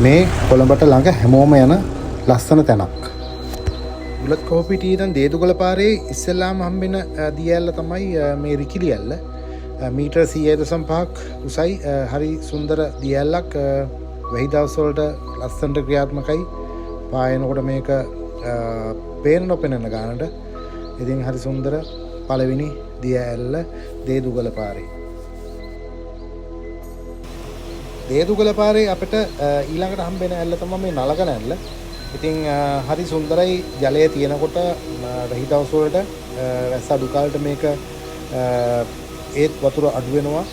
මේ කොළඹට ළඟ හැමෝම යන ලස්සන තැනක්. බුලත්කොහුපිටියේ ඉඳන් දේදුගල පාරේ ඉස්සෙල්ලාම හම්බෙන දිය ඇල්ල තමයි මේ රිකිලි ඇල්ල. මීටර් 100.5ක් උසයි. හරි සුන්දර දිය ඇල්ලක්. වැහි දවස් වලට ලස්සනට ක්‍රියාත්මකයි. පායනකොට මේක පේන නොපෙනෙන ගානට. ඉතින් හරි සුන්දර පළවෙනි දිය ඇල්ල දේදුගල පාරේ. දේදුගල පාරේ අපිට ඊළඟට හම්බෙන ඇල්ල තමයි මේ නලගන ඇල්ල. ඉතින් හරි සුන්දරයි ජලය තියෙනකොට වැහි දවස් වලට වැස්ස අඩු කාලෙට මේක ඒත් වතුර අඩු වෙනවා.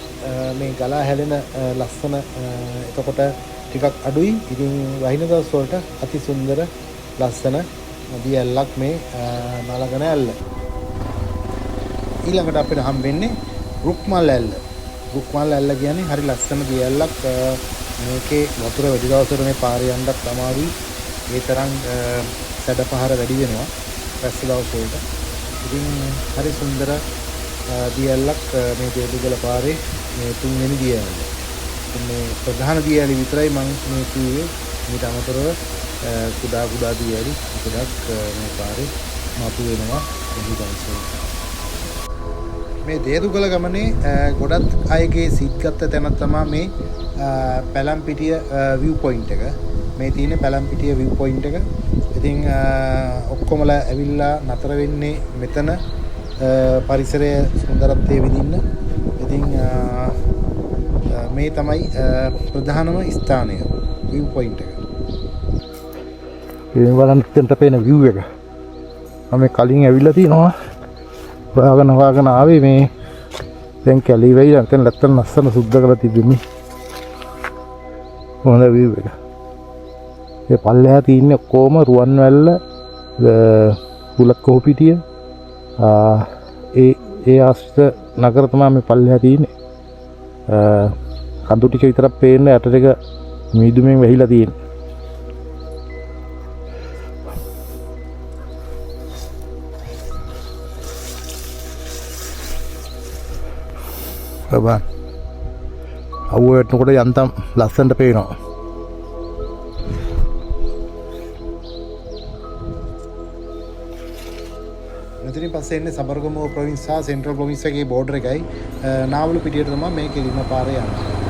මේ ගලා හැලෙන ලස්සන එතකොට ටිකක් අඩුයි. ඉතින් වහින දවස් වලට අති සුන්දර ලස්සන දිය ඇල්ලක් මේ නලගන ඇල්ල. ඊළඟට අපිට හම්බෙන්නේ රුක්මල් ඇල්ල. රුක්මල් ඇල්ල කියන්නේ හරි ලස්සන දිය ඇල්ලක්. මේකේ වතුර වැඩි දවසට මේ පාරේ යන්නත් අමාරුයි. ඒ තරම් සැඩ පහර වැඩි වෙනවා වැස්ස දවස් වලට. ඉතින් හරි සුන්දර දිය ඇල්ලක් මේ දේදුගල පාරේ මේ තුන්වෙනි දිය ඇල්ල. ඉතින් මේ ප්‍රධාන දිය ඇලි විතරයි මං මේ කිව්වේ. ඊට අමතරව කුඩා කුඩා දිය ඇලි ගොඩක් මේ පාරේ මතු වෙනවා එහි දවස් වලට. මේ දේදුගල ගමනේ ගොඩක් අයගේ සිත් ගත්ත තැනක් තමා මේ පැලම්පිටිය විව් පොයින්ට් එක. මේ තියෙන පැලම්පිටිය විව් පොයින්ට් එක. ඉතින් ඔක්කොමලා ඇවිල්ලා නතර වෙන්නේ මෙතන පරිසරය සුන්දරත්වය විඳින්න. ඉතින් මේ තමයි ප්‍රධානම ස්ථානය විව් පොයින්ට් එක. මේ බලන්න එතනට පේන විව් එක. මම මේ කලින් ඇවිල්ලා තිනවා. හොයාගෙන හොයාගෙන ආවේ මේ දැන් කැලී වෙයිලා මෙතන ලස්සන ලස්සන සුද්ධ කරලා තිබෙන්නේ. හොඳ විව් එක. ඒ පල්ලෙහා තියෙන්නේ ඔක්කොම රුවන්වැල්ල, බුලත්කොහුපිටිය, ඒ ආශ්‍රිත නගර තමයි මේ පල්ලෙහා තියෙන්නේ. කඳු ටික විතරක් පේන්න යට ටික මීදුමෙන් වැහිලා තියෙන්නේ. බලන්න. අවුව වැටෙනකොට යන්තම් ලස්සනට පේනවා. මෙතනින් පස්සේ එන්නේ සබරගමුව ප්‍රොවින්ස් සහ සෙන්ට්‍රල් ප්‍රොවින්ස් එකේ බෝඩර් එකයි. නාවලු පිටියට තමයි මේ කෙලින්ම පාරේ යන්නේ.